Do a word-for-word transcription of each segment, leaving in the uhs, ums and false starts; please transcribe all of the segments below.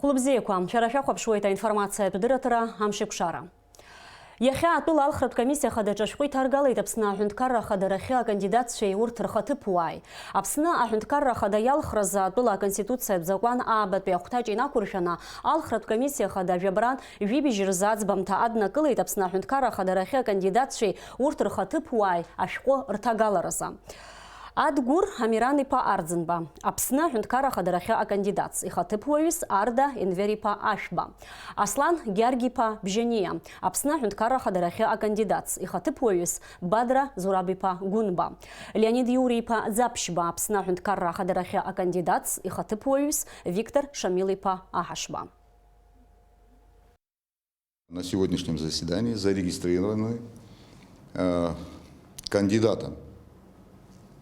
Хәлыбзиақәа, шәара шәахәаԥшуеит аинформациатә дырраҭара Амшеикәшара. Иахьа атәыла алхратә комиссиа хадаҿы ашәҟәы иҭаргалеит Аԥсны аҳәынҭқарра ахадарахьы акандидатцәеи урҭ рхаҭыԥуааи. Аԥсны аҳәынҭқарра ахада иалхразы атәыла аконституциатә закәан аабатәи ахәҭаҷ инақәыршәаны, алхратә комиссиа хада жәабран жәибжь рзы аӡбамҭа аднакылеит Аԥсны аҳәынҭқарра ахадарахьы акандидатцәеи урҭ рхаҭыԥуааи ашәҟәы рҭагаларазы. Адгәыр Амиран-иԥа Арӡынба, Аԥсны аҳәынҭқарра ахадарахьы акандидатс, ихаҭыԥуаҩыс Арда Енвер-иԥа Ашәба, Аслан Гьаргь-иԥа Бжьаниа, Аԥсны аҳәынҭқарра ахадарахьы акандидатс, ихаҭыԥуаҩыс Бадра Зураб-иԥа Гәынба, Леонид Иури-иԥа Ӡаԥшьба, Аԥсны аҳәынҭқарра ахадарахьы акандидатс, ихаҭыԥуаҩыс Виктор Шамил-иԥа Аҳашба. На сегодняшнем заседании зарегистрированы, э, кандидатом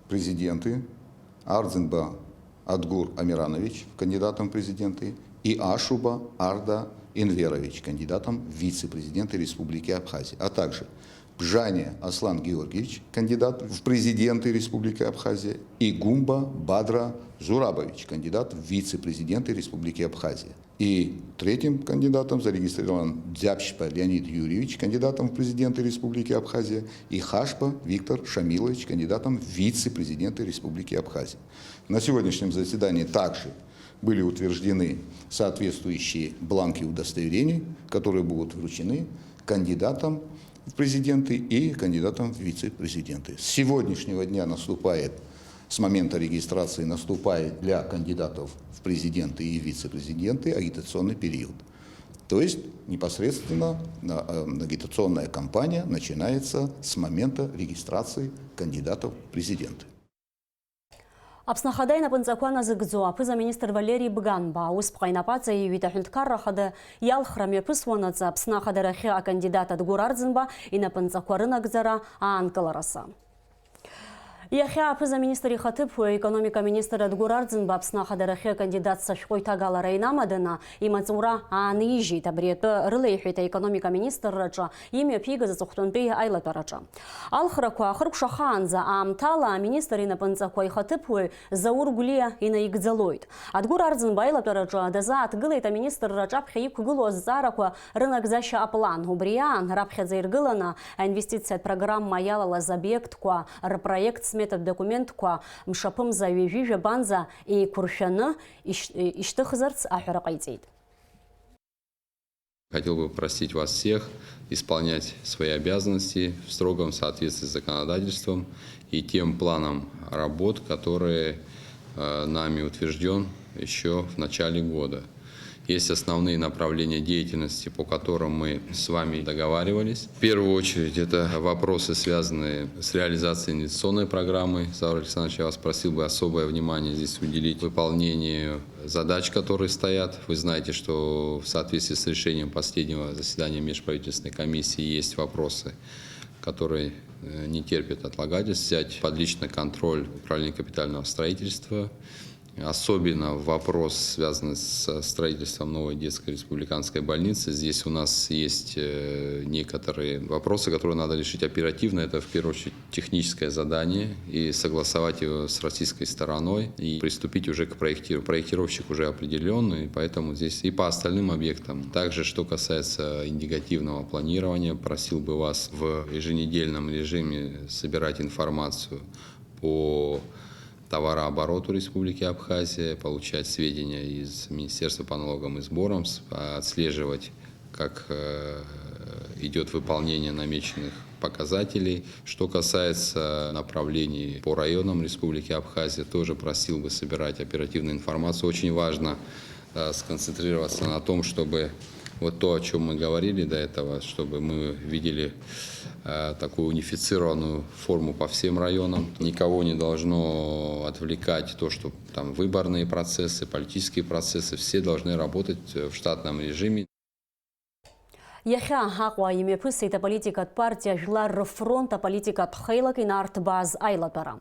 в президенты Ардзинба Адгур Амиранович кандидатом в президенты и Ашуба Арда Энверович кандидатом в вице-президенты Республики Абхазия, а также Бжания Аслан Георгиевич кандидат в президенты Республики Абхазия и Гумба Бадра Зурабович кандидат в вице-президенты Республики Абхазия. И третьим кандидатом зарегистрирован Дзябшпа Леонид Юрьевич кандидатом в президенты Республики Абхазия и Хашпа Виктор Шамилович кандидатом в вице-президенты Республики Абхазия. На сегодняшнем заседании также были утверждены соответствующие бланки удостоверений, которые будут вручены кандидатам в президенты и кандидатам в вице-президенты. С сегодняшнего дня наступает, с момента регистрации наступает для кандидатов в президенты и вице-президенты агитационный период. То есть непосредственно, э, агитационная кампания начинается с момента регистрации кандидатов в президенты. Аԥсны Ахада инапынҵақәа назыгӡо аԥыза-министр Валери Бганба аусԥҟа инапаҵаиҩит аҳәынҭқарра ахада иалхра мҩаԥысуанаҵы Аԥсны ахадарахьы акандидат Адгәыр Арӡынба инапынҵақәа рынагӡара аанкыларазы. Иахьа аԥыза-министр ихаҭыԥуаҩ, аекономика министр Адгәыр Арӡынба Аԥсны ахадарахьы акандидатс ашәҟәы иҭагалара инамаданы имаҵура аанижьит. Абри атәы рылеиҳәеит аекономика министрраҿы имҩаԥигаз аҵыхәтәантәи аилатәараҿы. Алхрақәа ахыркәшахаанӡа аамҭала аминистр инапынҵақәа ихаҭыԥуаҩ Заур Гәлиа инаигӡалоит. Адгәыр Арӡынба аилатәараҿы дазааҭгылеит аминистрра аҿаԥхьа иқәгылоу азҵаарақәа рынагӡашьа аплан. Убри аан, раԥхьаӡа иргыланы аинвестициатә программа иалалаз обиектқәа рпроект-сметатә документқәа мшаԥымза ҩажәи жәабанӡа еиқәыршәаны ишь-, ишьҭыхзарц аҳәара ҟаиҵеит. Хотел бы просить вас всех исполнять свои обязанности в строгом соответствии с законодательством и тем планом работ, который, э, нами утверждён ещё в начале года. Есть основные направления деятельности, по которым мы с вами договаривались. В первую очередь, это вопросы, связанные с реализацией инвестиционной программы. Заур Александрович, я вас просил бы особое внимание здесь уделить выполнению задач, которые стоят. Вы знаете, что в соответствии с решением последнего заседания межправительственной комиссии есть вопросы, которые, э, не терпят отлагательств. Взять под личный контроль управление капитального строительства. Особенно вопрос, связанный со строительством новой детской республиканской больницы. Здесь у нас есть, э, некоторые вопросы, которые надо решить оперативно. Это, в первую очередь, техническое задание и согласовать его с российской стороной и приступить уже к проектированию. Проектировщик уже определён, и поэтому здесь и по остальным объектам. Также, что касается индикативного планирования, просил бы вас в еженедельном режиме собирать информацию по товарообороту Республики Абхазия, получать сведения из Министерства по налогам и сборам, с-, отслеживать, как, э, идёт выполнение намеченных показателей. Что касается направлений по районам Республики Абхазия, тоже просил бы собирать оперативную информацию. Очень важно, э, сконцентрироваться на том, чтобы вот то, о чём мы говорили до этого, чтобы мы видели, э, такую унифицированную форму по всем районам. Никого не должно отвлекать то, что там выборные процессы, политические процессы, все должны работать, э, в штатном режиме. Иахьа Аҟәа имҩаԥысит аполитикатә партиа Жәлар рфронт аполитикатә хеилак инарҭбааз аилатәара.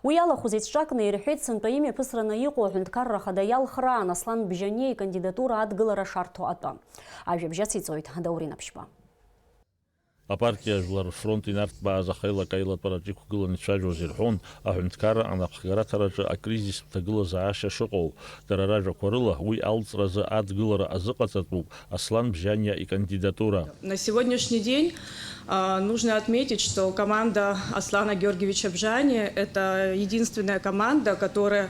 Уи алахәыз еиҿҿакны ирҳәеит сынтәа имҩаԥысраны иҟоу аҳәынҭқарра ахада иалхраан Аслан Бжьаниа икандидатура адгылара шарҭо атәы. Ажәабжь ациҵоит Даурен Аԥшьба. Апартиа Жәлар рфронт инарҭбааз ахеилак аилатәараҿы иқәгыланы ицәажәоз ирҳәон, аҳәынҭқарра анапхгараҭараҿы акризистә ҭагылазаашьа шыҟоу. Дара ражәақәа рыла, уи алҵразы адгылара азыҟаҵатәуп Аслан Бжьаниа икандидатура. На сегодняшний день, а, нужно отметить, что команда Аслана Георгиевича Бжани — это единственная команда, которая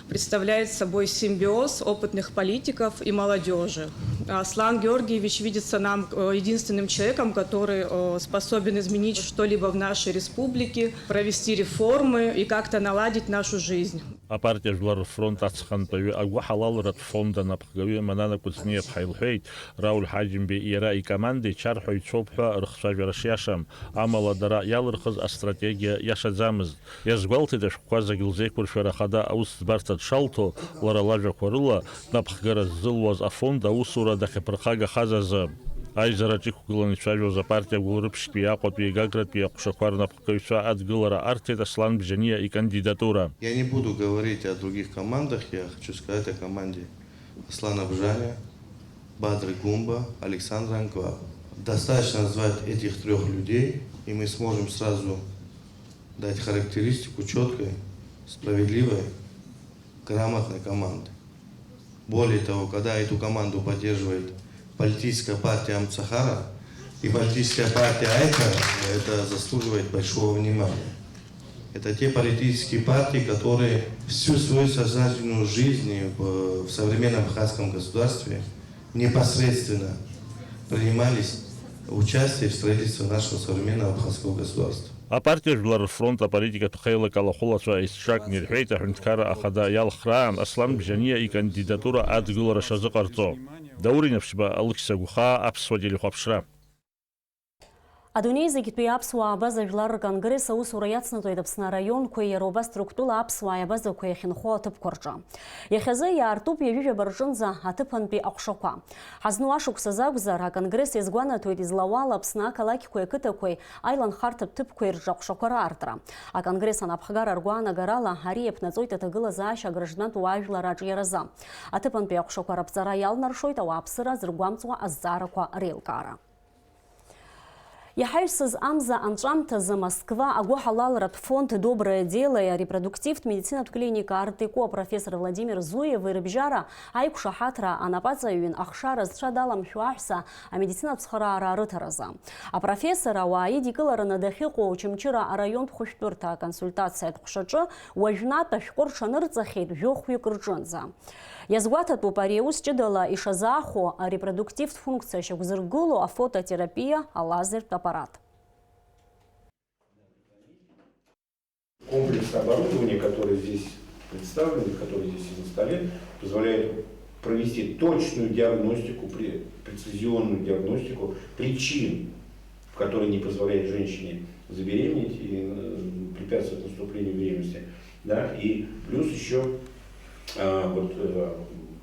представляет собой симбиоз опытных политиков и молодёжи. Аслан Георгиевич видится нам, э, единственным человеком, который, э, способен изменить что-либо в нашей республике, провести реформы и как-то наладить нашу жизнь. Апартиа Жәлар рфронт ацхантәаҩы агәыҳалалратә фонд анапхгаҩы Манана Кәыҵниаԥҳа илҳәеит, Рауль Ҳаџьымбеи иара икомандеи чарҳәаҩцәоуп ҳәа рыхцәажәара шиашам, амала дара иалырхыз астратегиа иашаӡамызт. Иазгәалҭеит ашәҟәқәа зегь лзеиқәыршәара ахада аусӡбарҭа дшалҭо, лара лажәақәа рыла, днапхгара ззылуаз афонд аусура дахьаԥырхагахаз азы. Аизараҿ иқәгыланы ицәажәоз апартиа Гәылрыԥшьтәи, Аҟәатәи, Гагратәи аҟәшақәа рнапхгаҩцәа адгылара арҭеит Аслан Бжьаниа икандидатура. Я не буду говорить о других командах, я хочу сказать о команде Аслана Бжаня, Бадры Гумба, Александра Анкваб. Достаточно назвать этих трёх людей, и мы сможем сразу дать характеристику чёткой, справедливой, грамотной команды. Более того, когда эту команду поддерживает политическая партия Амцахара и политическая партия Айтара, это заслуживает большого внимания. Это те политические партии, которые всю свою сознательную жизнь в, в современном абхазском государстве непосредственно принимали участие в строительстве нашего современного абхазского государства. Апартиа Жәлар рфронт аполитикатә хеилак алахәылацәа есҽакны ирҳәеит аҳәынҭқарра ахада иалхраан Аслан Бжьаниа икандидатура адгылара шазыҟарҵо. Даур Инаԥшьба, Алықьса Гәхаа, Аԥсуа телехәаԥшра. Адунеи зегьтәи аԥсуаа абаза жәлар рконгресс аусура иацнаҵоит Аԥсны араионқәеи иара убас Ҭырқәтәыла аԥсуаа абазақәа иахьынхо аҭыԥқәа рҿы. Иахьазы иаартуп ҩажәижәаба рҿынӡа аҭыԥантәи аҟәшақәа. Ҳазну ашықәсазы акәзар, аконгресс иазгәанаҭоит излауала Аԥсны ақалақьқәеи ақыҭақәеи аиланхарҭатә ҭыԥқәеи рҿы аҟәшақәа раартра. Аконгресс анапхгара ргәаанагарала ари иаԥнаҵоит аҭагылазаашьа аграждантә уаажәлар аҿиаразы. Аҭыԥантәи аҟәшақәа раԥҵара иалнаршоит ауааԥсыра зыргәамҵуа азҵаарақәа реилкаара. Иаҳаҩсыз амза анҵәамҭазы Москва агәыҳалалратә фонд Доброе дело репродуктивтә медицинатә клиника Art-Eco апрофессор Владимир Зуеви рыбжьара аиқәшаҳаҭра анапаҵаҩын ахшара зцәа даламшәо аҳәса амедицинатә цхыраара арыҭаразы. Апрофессор ауаа идикылараны дахьыҟоу Очамчыра араионтә хәышәтәырҭа аконсультациатә ҟәшаҿы уажәнатә ашәҟәы рҽанырҵахьеит жәохәҩык рҿынӡа. Иазгәаҭатәуп ари аус ҷыдала ишазаахәо арепродуктивтә функциа шьақәзыргыло афототерапиа алазертә аппарат. Комплекс оборудования, который здесь представлен, который здесь на столе, позволяет провести точную диагностику, пре-, прецизионную диагностику причин, которые не позволяют женщине забеременеть и, э, препятствуют наступлению беременности. Да? И плюс ещё, а, вот, э,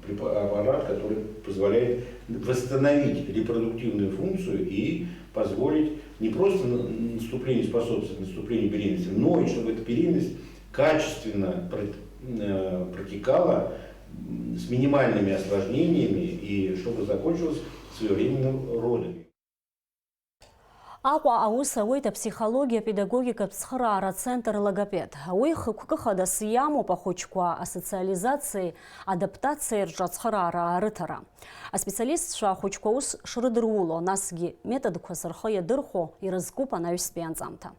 препа-, аппарат, который позволяет восстановить репродуктивную функцию и позволить не просто на-, наступлению, способствовать наступлению беременности, но и чтобы эта беременность качественно про-, э, протекала, м, с минимальными осложнениями и чтобы закончилась своевременными родами. Аҟәа аус ауеит апсихологиа-педагогикатә цхыраара центр «Логопед». Уи хықәкы хадас иамоуп ахәыҷқәа асоциализациеи адаптациеи рҿы ацхыраара арыҭара. Аспециалистцәа ахәыҷқәа аус шрыдыруло, насгьы методқәас рхы иадырхәо ирызкуп анаҩстәи анҵамҭа.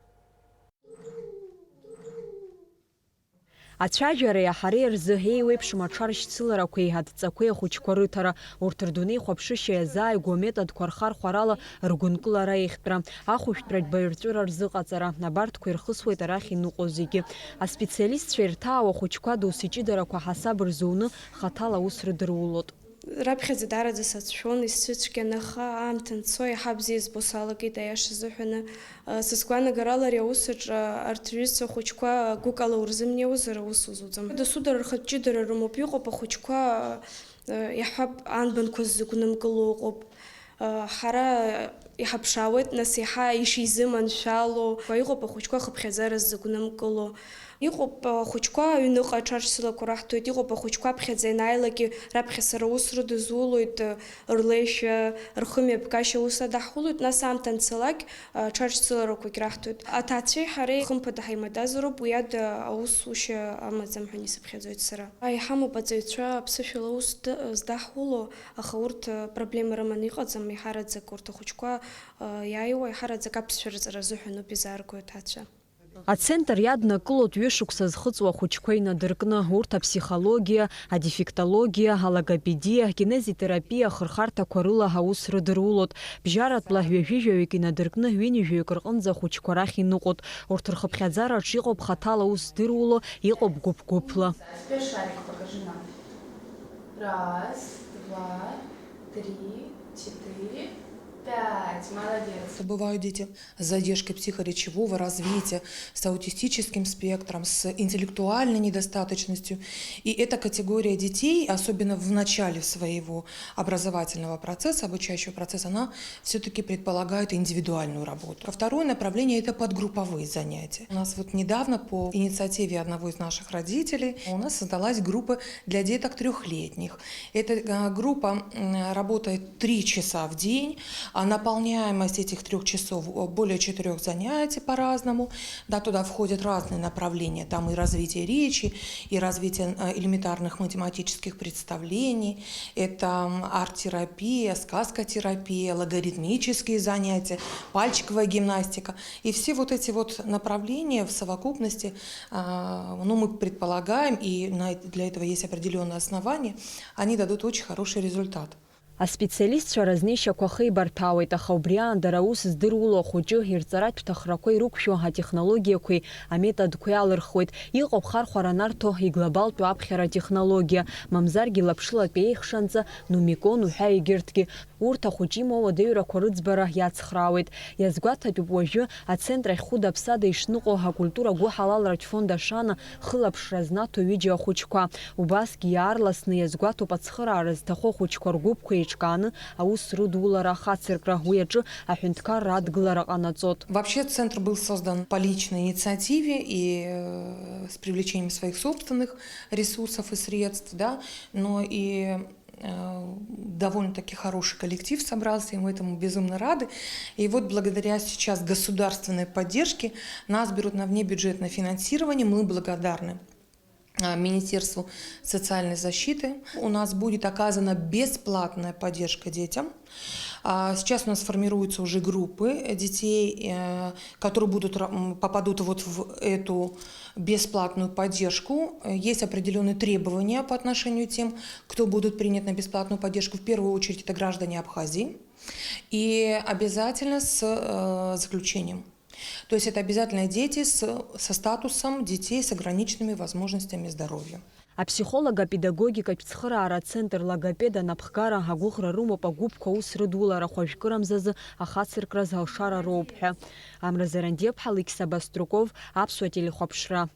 Ацәажәареи аҳареи рзы еиуеиԥшым аҽаршьцыларақәеи адҵақәеи ахәыҷқәа рыҭара, урҭ рдунеихәаԥшышьа иазааигәоу аметодқәа рхархәарала ргәынкылара еиӷьтәра, ахәышәтәратә баҩрҵәыра рзыҟаҵара, абарҭқәа ирхысуеит арахь иныҟәо зегьы. Аспециалистцәа ирҭаау ахәыҷқәа досу иҷыдарақәа ҳасаб рзуны хаҭала аус рыдырулоит. Раԥхьаӡа даараӡа сацәшәон, исцәыцәгьан, аха аамҭа анцо, иаҳа бзиа избо салагеит, аиаша азыҳәаны. Сызгәаанагарала, ари аус аҿы арҭ рҩызцәа ахәыҷқәа гәыкала урзымнеиуазар, аус узуӡом. Дасу дара рхатә ҷыдара рымоуп, иҟоуп ахәыҷқәа, иаҳҳәап, анбанқәа ззыгәнымкыло ыҟоуп. Ҳара иҳаԥшаауеит, нас, иаҳа ишизыманшәало, иҟоуп ахәыҷқәа хыԥхьаӡара ззыгәнымкыло. Иҟоуп ахәыҷқәа аҩныҟа аҽаршьцылақәа раҳҭоит, иҟоуп ахәыҷқәа аԥхьаӡа ианааилакгьы раԥхьа сара аус рыдызулоит, рлеишәа, рхымҩаԥгашьа ус адаҳулоит, нас аамҭа анцалак аҽаршьцыларақәагь раҳҭоит. Аҭаацәеи ҳареи хымԥада ҳаимадазароуп, уи ада аусушьа амаӡам ҳәа исыԥхьаӡоит сара. Иҳамоуп аҵаҩцәа аԥсышәала аус д-, здаҳуло, аха урҭ проблема рыманы иҟаӡам, еиҳараӡак урҭ ахәыҷқәа иааиуа, еиҳараӡак аԥсшәа рҵара азыҳәаноуп изаарго аҭаацәа. Ацентр иаднакылоит ҩышықәса зхыҵуа ахәыҷқәа инадыркны, урҭ аԥсихологиа, адефектологиа, алогопедиа, акинезитерапиа ахырхарҭақәа рыла аус рыдырулоит. Бжьаратәла ҩажәи жәаҩык инадыркны, ҩынҩажәаҩык рҟынӡа ахәыҷқәа рахь иныҟәоит. Урҭ рхыԥхьаӡараҿ иҟоуп хаҭала аус здыруало, иҟоуп гәыԥ-гәыԥла. Теперь шарик покажи нам. Раз, два, три, четыре, пять. Молодец. Бывают дети с задержкой психоречевого развития, с аутистическим спектром, с интеллектуальной недостаточностью. И эта категория детей, особенно в начале своего образовательного процесса, обучающего процесса, она всё-таки предполагает индивидуальную работу. А второе направление — это подгрупповые занятия. У нас вот недавно по инициативе одного из наших родителей у нас создалась группа для деток трёхлетних. Эта, а, группа, м, работает три часа в день, а наполняемость этих трёх часов, э, более четырёх занятий по-разному. Да, туда входят разные направления, там и развитие речи, и развитие, э, элементарных математических представлений, это, м, арт-терапия, сказкотерапия, логарифмические занятия, пальчиковая гимнастика. И все вот эти вот направления в совокупности, а, ну, мы предполагаем, и на эт-, для этого есть определённые основания, они дадут очень хороший результат. Аспециалистцәа разнеишьақәа хеибарҭәаауеит, аха убри аан дара аус здыруало ахәыҷы ирҵаратә ҭахрақәа ирықәшәо атехнологиақәеи аметодқәеи алырхуеит. Иҟоуп хархәара анарҭо иглобалтәу аԥхьара атехнологиа, мамзаргьы лаԥшылатәи еихшанҵа, Нумикон уҳәа егьырҭгьы. Урҭ ахәыҷы имоу адаҩрақәа рыӡбара иацхраауеит. Иазгәаҭатәуп уажәы ацентр ахь хәыда-ԥсада ишныҟәо акультура гәыҳалалратә фонд Ашана хылаԥшра знаҭо ҩыџьа ахәыҷқәа. Убасгьы иаарласны иазгәаҭоуп ацхыраара зҭаху ахәыҷқәа ргәыԥқәа еиҿкааны аус рыдулара ахацыркра. Уи аҿы аҳәынҭқарра адгылара ҟанаҵот. Вообще центр был создан по личной инициативе и, э, с привлечением своих собственных ресурсов и средств, да, но и, э, довольно-таки хороший коллектив собрался, и мы этому безумно рады. И вот благодаря сейчас государственной поддержке нас берут на внебюджетное финансирование, мы благодарны, а, Министерству социальной защиты. У нас будет оказана бесплатная поддержка детям. А, сейчас у нас формируются уже группы детей, э, которые будут ра-, м, попадут вот в эту бесплатную поддержку. Э, есть определённые требования по отношению к тем, кто будут принят на бесплатную поддержку. В первую очередь это граждане Абхазии. И обязательно с, э, заключением. То есть это обязательно дети с, со статусом детей с ограниченными возможностями здоровья. Апсихолого-педагогикатә цхыраара ацентр Логопед анапхгара агәыӷра рымоуп агәыԥқәа аус рыдулара хәажәкырамзазы ахацыркра залшара роуп ҳәа. Амра Зарандиаԥҳа, Лықьса Баструков, Аԥсуа телехәаԥшра.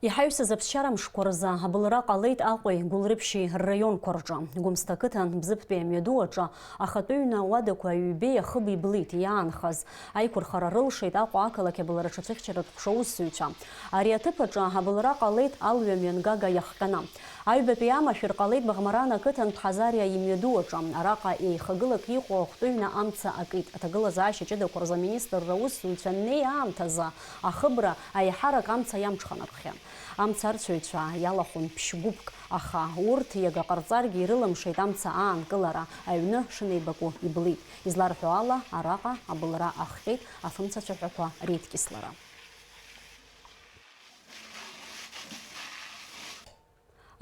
Иҳаҩсыз аԥсшьара мшқәа рзы абылра ҟалеит Аҟәеи Гәылрыԥшьи рраионқәа рҿы. Гәымсҭа ақыҭан Бзыԥтәи амҩаду аҿы ахатәы ҩны ауадақәа аҩбеи ахыби блит иаанхаз. Аиқәырхара рылшеит Аҟәа ақалақь абылра ҽацәыхьчаратә ҟәша аусзуҩцәа. Ари аҭыԥ аҿы абылра ҟалеит алҩа мҩангага иахҟьаны. Аҩбатәи амашәыр ҟалеит Баӷмаран ақыҭан Ԥҳазариа имҩаду аҿы. Араҟа еихагылак иҟоу ахәтәы ҩны амца акит. Аҭагылазаашьа ҷыдақәа рзы аминистрра аусзуҩцәа аннеи аамҭазы ахыбра аиҳарак амца иамҽханакхьан. Амцарцәаҩцәа иалахәын ԥшьгәыԥк, аха урҭ иага ҟарҵаргьы ирылымшеит амца аанкылара, аҩны шынеибаку иблит. Изларҳәо ала, араҟа абылра ахҟьеит афымцацәаҳәақәа реидкьыслара.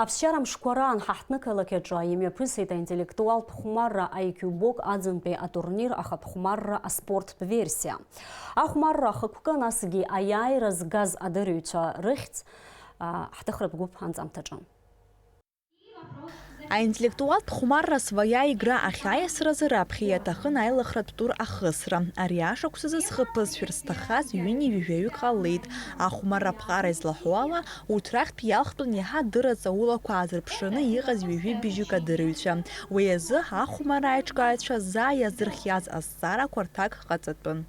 Аԥсшьара мшқәа раан ҳаҳҭнықалақь аҿы имҩаԥысит аинтеллектуалтә хәмарра I Q Бок аӡынтәи атурнир ахатә хәмарра аспорттә версиа. Ахәмарра ахықәкы, насгьы аиааира згаз адырҩцәа рыхьӡ, а, ҳҭыхратә гәыԥ анҵамҭаҿы. Аинтеллектуалтә хәмарра Своя игра ахьааиасразы раԥхьа иаҭахын аилыхратә тур ахысра. Ари ашықәсазы зхы ԥысшәар зҭаххаз ҩынҩажәаҩык ҟалеит. Ахәмарра аԥҟара излаҳәо ала, урҭ рахьтә иалхтәын иаҳа дырра ҵаулақәа аазырԥшраны иҟаз ҩажәи быжьҩык адырҩцәа. Уи азы ахәмарра аиҿкааҩцәа заа иазырхиаз азҵаарақәа рҭак ҟаҵатәын.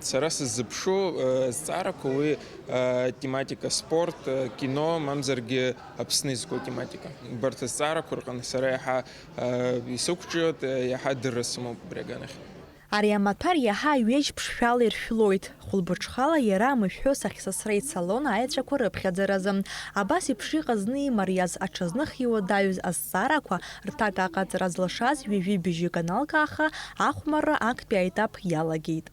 Сара сыззыԥшу, э, зҵаарақәа уи, э, тематика спорт, э, кино, мамзаргьы Аԥсны изку тематика. Убарҭ азҵаарақәа рҟны сара иаҳа, э, исықәҿиоит, э, иаҳа дырра сымоуп абри аганахь. Ари амаҭәар иаҳа ҩежь ԥшшәала иршәлоит. Хәылбыҽхала иара амышәҳәо сахьсасра ицалон аеҵәақәа рыԥхьаӡаразы. Абас еиԥш иҟазны имариаз, аҽазных иуадаҩыз азҵаарақәа рҭак аҟаҵара злашаз ҩажәи быжьҩык аналкааха, ахәмарра актәи аетап иалагеит.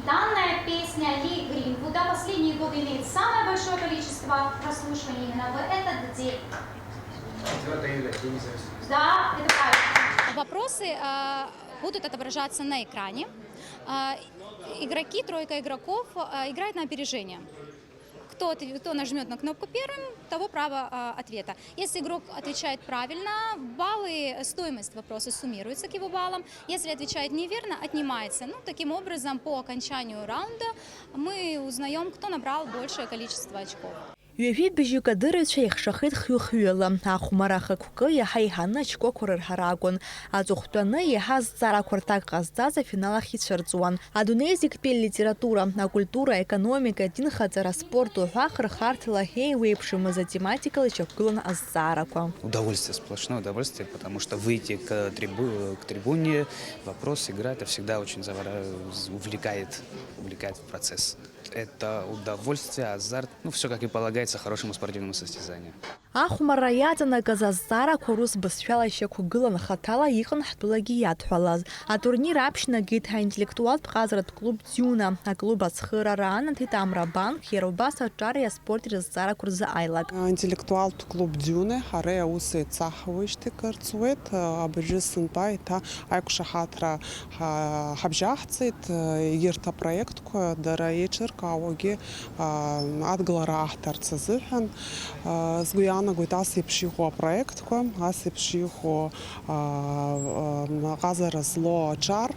Данная песня Ли Гринвуда последние годы имеет самое большое количество прослушиваний именно в этот день. Четвёртого июля, День независимости. Да, это правильно. Вопросы, а, будут отображаться на экране. А, игроки, тройка игроков, а, играет на опережение. Кто отв-, кто нажмёт на кнопку первым, того право, а, ответа. Если игрок отвечает правильно, баллы, стоимость вопроса суммируется к его баллам. Если отвечает неверно, отнимается. Ну, таким образом, по окончанию раунда мы узнаём, кто набрал большее количество очков. Ҩажәи быжьҩык адырҩацәа еихшахеит хҩы-хҩыла. Ахәмарра ахықәкы иаҳа еиҳаны ачкәақәа рырҳара акәын. Аҵыхәтәаны еиҳа азҵаарақәа рҭак ҟазҵаз афинал ахь ицәырҵуан. Адунеи зегьтәи алитература, акультура, аекономика, адинхаҵара, аспорт уҳәа хырхарҭала еиуеиԥшымыз атематикала ишьақәгылан азҵаарақәа. Удовольствие, сплошное удовольствие, потому что выйти к трибу-, к трибуне, вопрос, игра, это всегда очень завора-, увлекает, увлекает в процесс. Это удовольствие, азарт, ну, всё, как и полагается хорошему спортивному состязанию. Ахәмарра иаҵанакыз азҵаарақәа рус бызшәала ишьақәгылан хаҭала иҟан ҳтәылагьы иадҳәалаз. Атурнир аԥшьнагеит аинтеллектуалтә ҟазаратә клуб Ӡиуна. Аклуб ацхыраара анаҭеит Амра Банк, иара убас аҿареи аспорти рызҵаарақәа рзы аилак. Аинтеллектуалтә клуб Ӡиуна ҳара аус еицаҳуеижьҭеи кыр ҵуеит, абыржәы сынтәа еиҭа аиқәшаҳаҭра ҳа-, ҳабжьаҳҵеит, егьырҭ апроектқәа дара еиҿыркаауагьы, а, адгылара аҳҭарц азыҳәан. А, сгәы иаанагоит ас еиԥш иҟоу апроектқәа, ас еиԥш иҟоу, а, а, ҟазара злоу аҿар,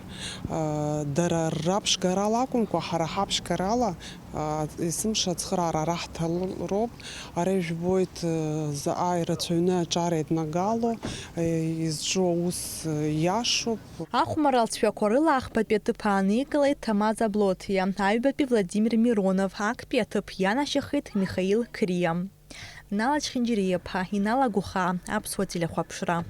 а, дара раԥшгарала акәымкәа, ҳара ҳаԥшгарала, а, есымша ацхыраара раҳҭалроуп. Ара ижәбоит, э, заҟа ирацәаҩны аҿар еиднагало, э, изҿу аус, э, иашоуп. Ахәмарра алҵшәақәа рыла ахԥатәи аҭыԥ ааникылеит Ҭамаз Аблоҭиа, аҩбатәи Владимир Миронов, актәи аҭыԥ ианашьахеит Михаил Қриа. Нала Чхинџьириаԥҳа, Инал Агәхаа, Аԥсуа телехәаԥшра.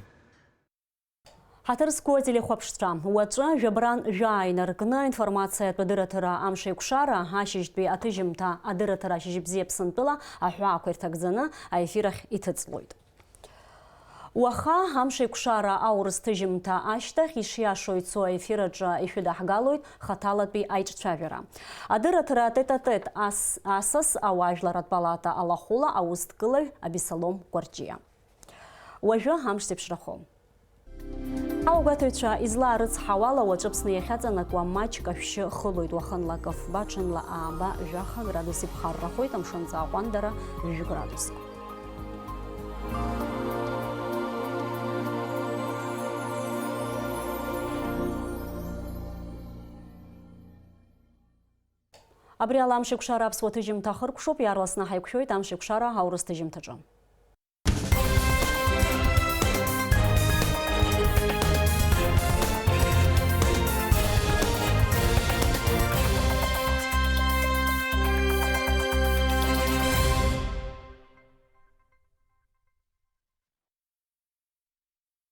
Ҳаҭыр зқәу ателехәаԥшцәа, уаҵәы жәабран жәаа инаркны аинформациатә адырраҭара Амшеикәшара ашьыжьтәи аҭыжьымҭа адырраҭара Шьыжьбзиа Аԥсынтәыла аҳәаақәа ирҭагӡаны аефир ахь иҭыҵлоит. Уаха Амшеикәшара аурыс ҭыжьымҭа ашьҭахь ишиашоу ицо аефир аҿы ишәыдаҳгалоит хаҭалатәи аиҿцәажәара. Адырраҭара тет-а-тет ас-, асас ауаажәларратә палата алахәыла аусҭкылаҩ Абесалом Кәарҷиа. Уажәы амш зеиԥшрахо. Ҳауагәаҭаҩцәа, излаарыцҳауала, уаҵәы Аԥсны иахьаҵанакуа маҷк ашәшьы хылоит, уахынла акы фба, ҽынла ааба, жәаха градус иԥхаррахоит, амшын ҵаа ҟәандара жәгә градуск. Абри ала Амшеикәшара аԥсуа ҭыжьымҭа ахыркәшоуп, иаарласны ҳаиқәшәоит Амшеикәшара аурыс ҭыжьымҭаҿы.